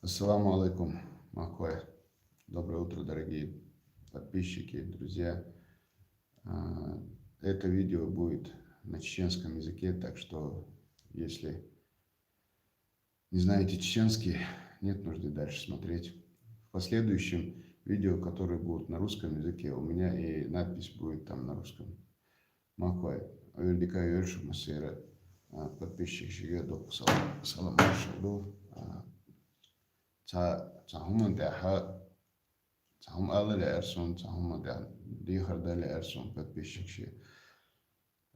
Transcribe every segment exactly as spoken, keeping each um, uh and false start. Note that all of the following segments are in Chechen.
Ассаламу алейкум, Маквай. Доброе утро, дорогие подписчики, друзья. А, Это видео будет на чеченском языке, так что если не знаете чеченский, нет нужды дальше смотреть. В последующем видео, которые будут на русском языке, у меня и надпись будет там на русском. Маквай, увердика юршу масера, а, подписчик шиге док салам, салам маршал ду. А, Ца, ца хуман тяха, ца хум ала ле арсун, ца хуман тяха, дихар да ле арсун, подписчик ши.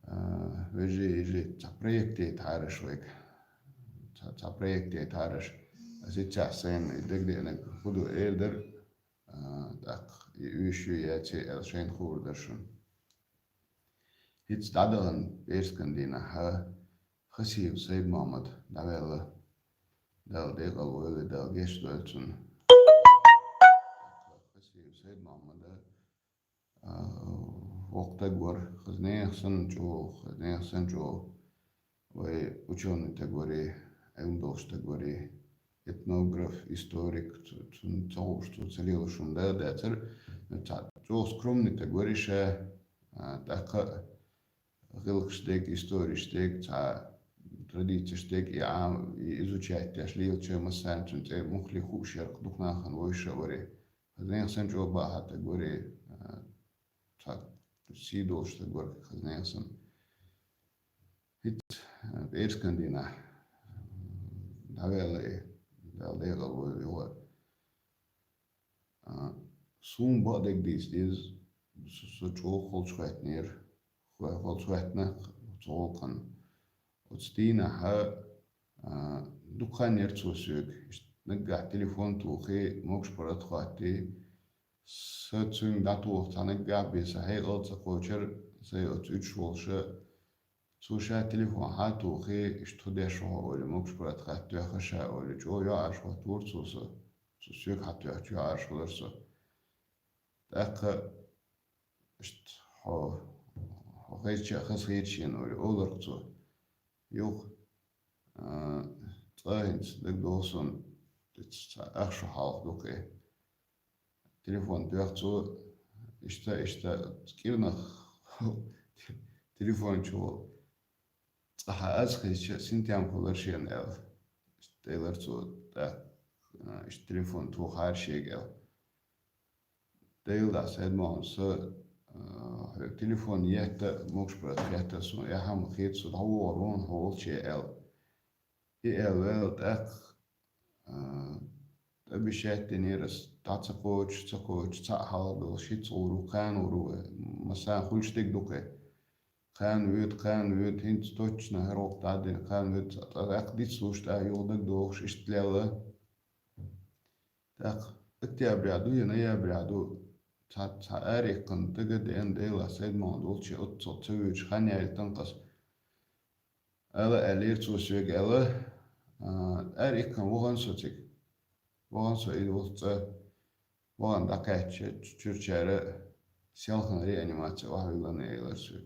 А, Вежи, ежи, ца проекте тараш век. Ца, ца проекте тараш. Аси ца сен, и даг де наг худу эрдер, а, так, и уйшу я це эл шейн хур даршун. Хиц дадалан перскан дина ха, Хасиев Сайд Мамад, давела. Дал дегал войла, дал геш дойцун. Хасиев Сайд Мамада, а, вокта гор, хазнех сан чо, хазнех сан чо. Вай учёный та гори, эмдош та гори, этнограф, историк, цун цогуш, цун цалил шунда, да цар, ца, цо скромный та гори ша, а, така, гылкш дег, историш дег, ца, традициш дег, и ам, и изучать тяш лил че масан цун це мухли ху шерк дукнахан войша вари. Хазнех сан чо баха та гори, а, ца, си долш та гор хазнех сан. Хиц, а, перскан дина. Давела, дал дегал вой, вой. А, сум бадег дис, дис, су, су чо холч хватнер, хва-, холч хватна, цолкан. Оцтина ха, а, дукхан нер цо сюк, иш-, нагга телефон тухи, мокш парат хватти, са цуин датух, та нагга биса, хей, олца кочер, сай оц уч волша, Цу ша телефон хьатухи, иш ту деш ваха оли, мукш брат хаттуяха ша оли, чо я аш ваха тур цу со, цу сюк хаттуях чо я аш валар со. Такха ишт хо, хо хейча, хас хейчен оли, олар цу. Юх, а, цахинц, даг долсон, ца ахшу халх дукхе. Телефон пехцу, ишта, ишта, кирнах телефон чу. Цаха аз хезча синтям хулар шен эл. Тейлор цу, так, а, иш телефон ту хар шег эл. Тейл да сед мон со, а, телефон ятта, мокш брат ятта сун, я хам хет су, хавор вон хол че эл. И эл вел так, а, обещать тенерас, та ца коч, ца коч, ца халдо, ши цуру, кан уру, масан хулштик дукхе. Кан вид, кан вид, хинц точно, рок даден, кан вид, так дит слушта, юлдак дохш, иштлела. Так, октября ду, я ноября ду, ца, ца арикан, тага ден, дела, седмон, долчи, отцо, цевич, ханяй, танкас. Ала алир цу сюг ала, а, ар иккан воган социк. Воган со ид вогца, воган дакача, чурчара, селхан реанимация, вахвилан эйлар сюг.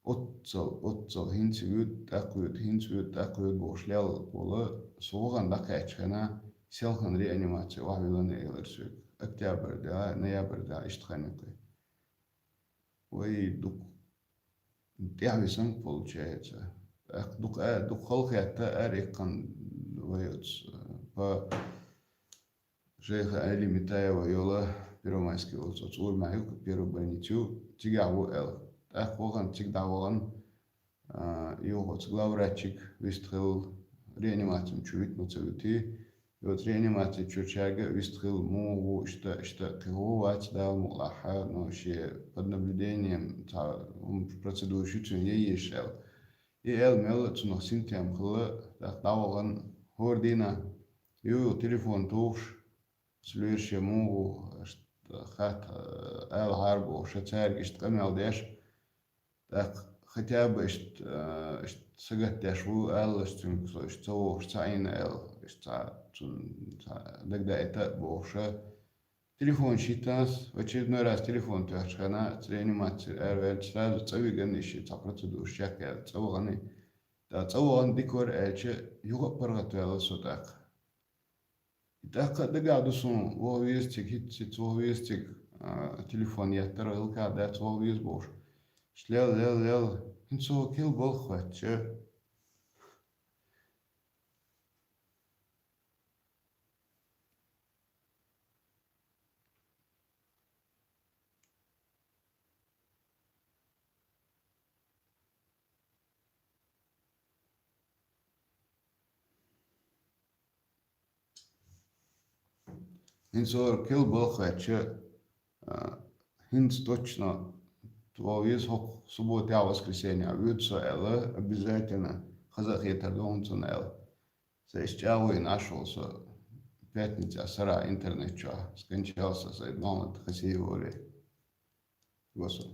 Отцал, отцал, хинц вид, так вид, хинц вид, так вид, бош лел, бола, со воган дакачхана, селхан реанимация, вахвилан эйлар сюг. Октябрь да, ноябрь да, иштханикы. Вай дук тяхвисам получается. Ах, дук, а, дук халхетта ар иккан вай оц, а, по Шейха Али Митаева йола Первомайский улица, оц урмаюк первый больницу, тига ву эл. Так воган, тиг да воган, а, югоц главврачик вистхил реанимациям чувит муцавити. И вот реанимация чурчага вистхил мугу ишта, ишта кигу вац дал муклаха, но ще под наблюдением та, ум, процедура шицун ешел. И эл мел цунах синтем хила, так даваган хордина. Ю телефон тухш, слюрше мугу, ишта хат, эл харбу, ша царг ишта камел деш. Так, хотя бы ишт, э, ишт сагат деш ву, эл ишт цунг со, ишт цо ву, ишт ца ин эл, ишт ца цун, ца, дагда это бохша. Телефон шитас, в очередной раз телефон тяхчхана, реанимация, эр, эр, сразу цавиган иши, ца процедур шак, эр, цавгани. Да, цавган дикор, эр, че, юга паргат вела со так. ТӀаккха дагахь ду суна, ваха веза цига, хӀинца, хӀинца ваха веза цига, а, телефон еттара гӀиллакх дац, ваха веза бохуш. Лел, лел, лел, хӀинца ваха кхин балха хоьттича. ХӀинца вара кхин балха хоьттича, а, хӀинца точно ваха веза хӀокху субботехь, воскресеньехь воьду со аьлла, обязательно хаза а хетар ду хьуна цунна аьлла. Сан иштта чӀагӀо йина Ӏаш волу со пятницехь сарахь интернет чохь, скончался Сайд-Мухьаммад Хасиев олий. Го со.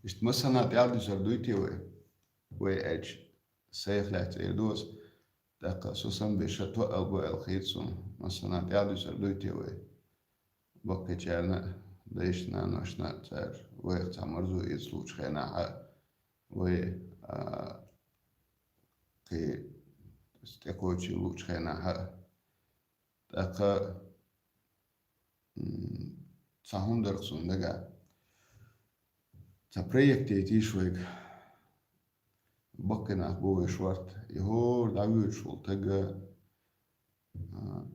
Иштта массанхьа тӀаьхьа дуьсур дуй те вай? Вай аьлча, сайх лаьцна эр ду аса, тӀаккха со самбеша тоъал бу аьлла хета суна, массанхьа тӀаьхьа дуьсур дуй те вай? Баккхийчарна а, дайшна а, наношна а, цара вайх цхьа марзо эца луучу хенахь а, вай, а, кхин тӀекхочий луучу хенахь а. ТӀаккха, м, цхьа хӀума дара суна дагахь. Цхьа проект яйтийша вайга. Баккхий нах бу вай шорта. И хӀора дӀавоьдуш волу таг, а,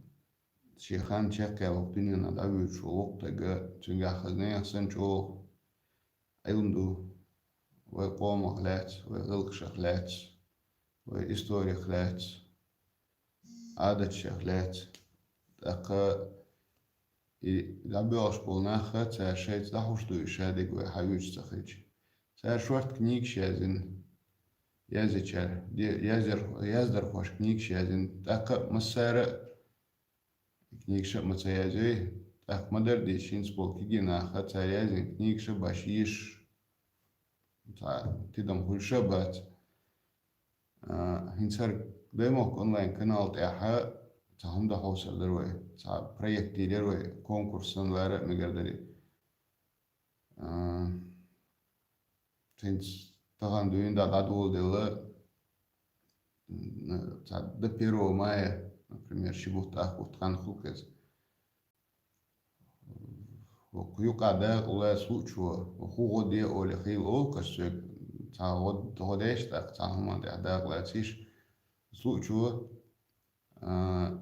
шен хан чекхъяьлла хӀокху дуьненах дӀавоьдуш волу воккха таг, цуьнгахь хаза нехан санна чӀогӀа Ӏилма ду, вай къомах лаьцна, вай гӀиллакхашах лаьцна, вай историх лаьцна, Ӏадаташех лаьцна. ТӀаккха и дӀабоьлхуш болу нах а, цара шайца дӀахьуш ду и шадерг вай хьан вуьйцу ца хилча. Цара шорта книгаш яздина, язйичара, де-, язъяр-, яздархоша книгаш яздина. ТӀаккха а массара а книгаш а ма ца язйой, тӀаккха ма-дарра дийца хӀинца болу кегий нах а, цара яздина книгаш а баш йиш, цхьа тидам хуьлуш а бац. А, хӀинца хӀара Даймохк онлайн канал тӀехь цхьа хӀума дан хьовсур дара вай, цхьа проект йийр яра вай, конкурс санна лара а мегар дарий. А, хӀинца тахана дуьйна дӀа дӀадоладелла, м, цхьа до первого мая, например, ши бутт, ах бутт хан хуьлу хеза. ХӀокху юкъахь дакъа лаца луучо, хӀун гӀо де олий хийла олу-кх ас соьга, цхьа гӀо, гӀо деш тӀаккха цхьана хӀуманна тӀехь дакъа лацийша. Луучо, а,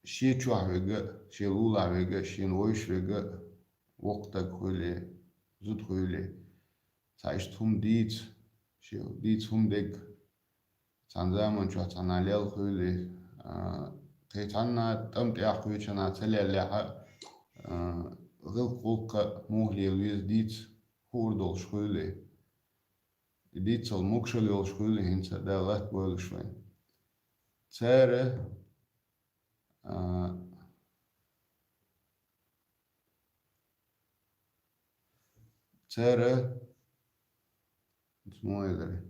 шен чохь верг а, шен лулахь верг а, шена вевзаш верг а, воккха стаг хуьлий, зуда хуьлий, цхьа иштта хӀума дийца, шен дийца хӀума дерг, цхьана заман чохь цхьанхьа лелла хуьлий, а, кхин цхьанна тӀам тӀехь кхечанхьа ца леллехь а, а, гӀиллакх-гӀуллакх а муха лела веза дийца хуур долуш хуьлий, и дийцал могушалла йолуш хуьлий хӀинца Дала латта бойла уьш вайн. Цара, а, цара, муха эр дара,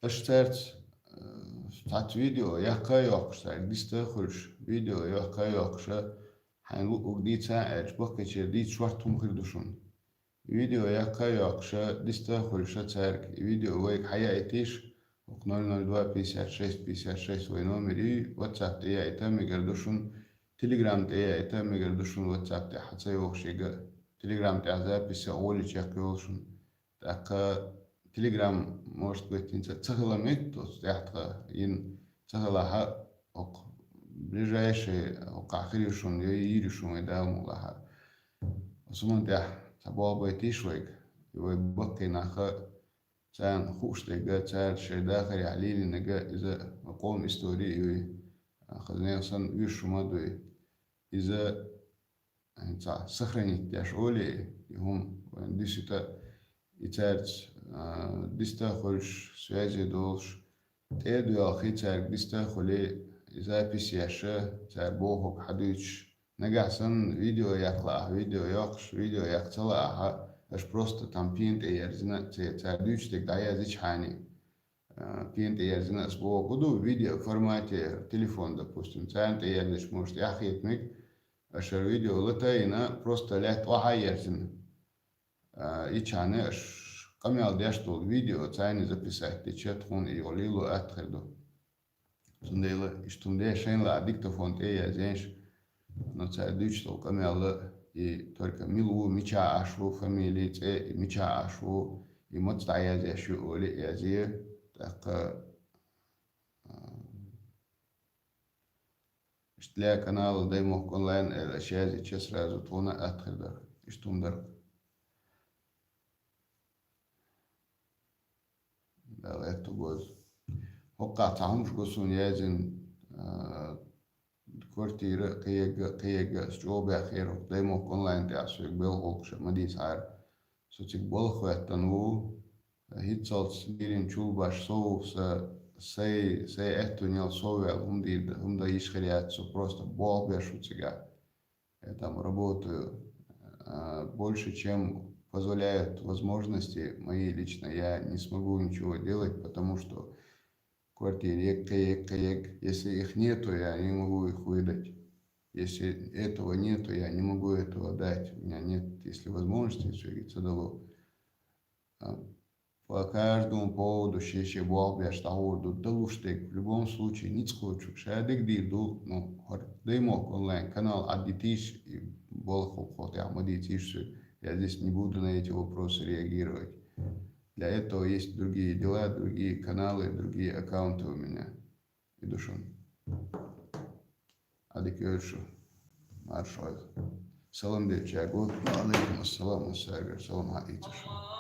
аша цаьрца, э, цхьацца видео яккха а йоккхуш, цаьрга диста а хуьлуш, видео яккха а йоккхуш, хьайна луъург дийца а аьлча, баккхийчеран дийца шорта хӀума хир ду шуна. Видео яккха а йоккхуш, диста а хуьлуш цаьрга, и видео вайга хьаяийтийша, хӀокху ноль ноль два пятьдесят шесть пятьдесят шесть вай номер ю, WhatsApp тӀе яийта мегар ду шуна, Telegram тӀе яийта мегар ду шуна, WhatsApp тӀе хьан ца йогӀуш ега, Telegram тӀехь запись а гӀоле чекхйолу шуна. ТӀаккха Telegram, может быть, хӀинца ца хила мегаш ду, оцу тӀехь тхан йина ца хилахь а, хӀокху ближайший, хӀокхахь хир ю шуна, йо, йийр ю шуна вай Дала мукъ лахь а. Оцу хӀуманна тӀехь цхьа болх байтийша вайга, и вай баккхий нах а, царна хууш дерг а, цара шайн дахарехь лелийнарг а, иза вай къоман истори а ю, хаза нехан санна оьшуш хӀума а ду и. Иза цхьа сохранить деш олий, и хӀума вайна дуьсуьйту, и цаьрца, а, диста а хуьлуш, связи долуш, тӀе а доьлхий, цаьрга диста а хуьлий, и запись еш, цара бохург хьадуьйцуш. Нагахь санна видео яккха лаахь, видео йоккхуш, видео яккха ца лаахь а, аша просто там пен тӀе ерзина, церан цара дуьйцу дерг дӀаязйичхьана, а, пен тӀе яздина ас боху ду, видео формате, телефон, допустим, царна тӀе яздеш, может, яхъетмик, аша видео латайна, просто лаьтта охьа а яздина. А, ичхьана аш къамел деш долу видео царна записать дича, тхуна и лело атта хир ду. Цундела иштта хӀума де шайна лаахь диктофон тӀе а язъеш, но цара дуьйцуш долу къамел и только мила ву, мичахь Ӏаш ву, фамили, цӀе, и мичахь Ӏаш ву, и маца дӀаязъеш ю олий а язъе, тӀаккха, а, иштта лаьа канала Даймохк онлайн аьлла, аша язъича сразу тхуна атта хир дара. Иштта хӀума дара. Дала аьтту гоза. ХӀокхахь цхьа хӀумаш го суна яздина, а, квартира, кхиягга, кхиягга, ас чӀогӀа баьхкера, хӀокху Даймохк онлайн тӀехь соьга белхан гӀуллакхаш ма дийцахьара. Со цига болх хӀоьттина ву, хӀинццалц мирин чулбаш со ву, са, сай, сай аьттонел со ваьлла, хӀума дийр дан, хӀума дан йиш хир яц, со просто болх беш ву цигахь. Я там работаю, а, больше, чем позволяют возможности мои лично. Я не смогу ничего делать, потому что квартиры я кхе-, я кхе-, я кхе-, если их нету, я не могу их выдать. Если этого нету, я не могу этого дать. У меня нет, если возможности, всё, говорит, задало. А, по каждому поводу шен-шен болх беш дӀагӀур ду, далуш дерг. В любом случае, ницкъ кхочуш ша дерг дийр ду, ну, хӀара Даймохк онлайн канал Ӏадитийша, и болх хӀокху тӀехь ма дийцийша соьга. Я здесь не буду на эти вопросы реагировать. Для этого есть другие дела, другие каналы, другие аккаунты у меня. И ду шуна. Ӏадика йойла шу, марша Ӏойла. Салам делча гу. Ва алейкум ассалам, ва сагар, салам хьаийца шу.